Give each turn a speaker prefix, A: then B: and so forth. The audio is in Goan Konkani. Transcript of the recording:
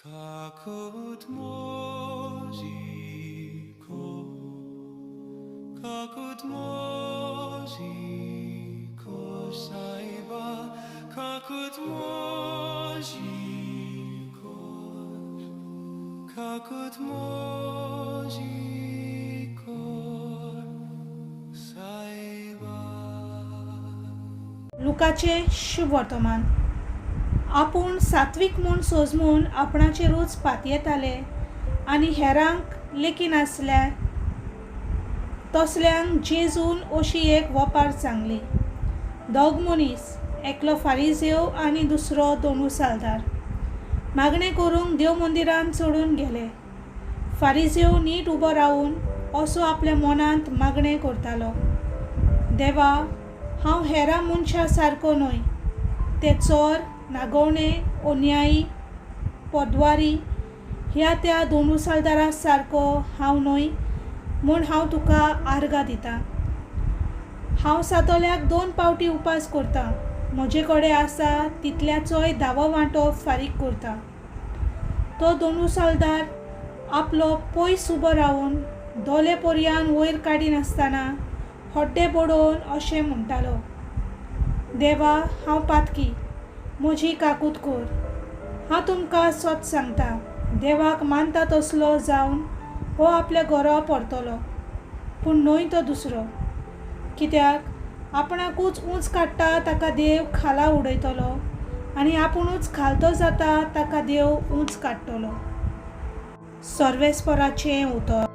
A: Kakut moziko, kakut moziko, saiba, kakut moziko, kakut moziko, saiba.
B: लुकाचें शुभवर्तमान. आपूण सात्वीक म्हूण सोजमून आपणाचेरूच पातयेताले आनी हेरांक लेखिनासल्या तसल्यांक जेजून अशी एक वपार सांगली. दोग मनीस, एकलो फारिजेव आनी दुसरो दोनू सालदार, मागणें करूंक देव मंदिरांत चडून गेले. फारिजेव नीट उबो रावून असो आपल्या मनांत मागणें करतालो, देवा, हांव हेरां मनशां सारको न्हय, ते चोर, नागोवणे, अन्यायी, पदवारी ह्या त्या दोनुसालदारा सारको हांव न्हय म्हूण हांव तुका आर्गां दितां. हांव सातोल्याक 2 पावटी उपास करतां, म्हजे कडेन आसा तितल्याचोय धावो वांटो फारीक करता. तो दोनुसालदार आपलो पयस उबो रावन दोले पर्यान वयर काडिनासतना हड्डें बडोवन अशें म्हणटालो, देवा, हांव पातकी, म्हजी काकूत कर. हांव तुमकां सत सांगता, देवाक मानता तसलो जावन हो आपल्या घरा परतलो, पूण न्हय तो दुसरो. कित्याक आपणाकूच ऊंच काडटा ताका देव खाला उडयतलो आनी आपुणूच खालतो जाता ताका देव ऊंच काडटलो. सर्वेस्पराचें उतर.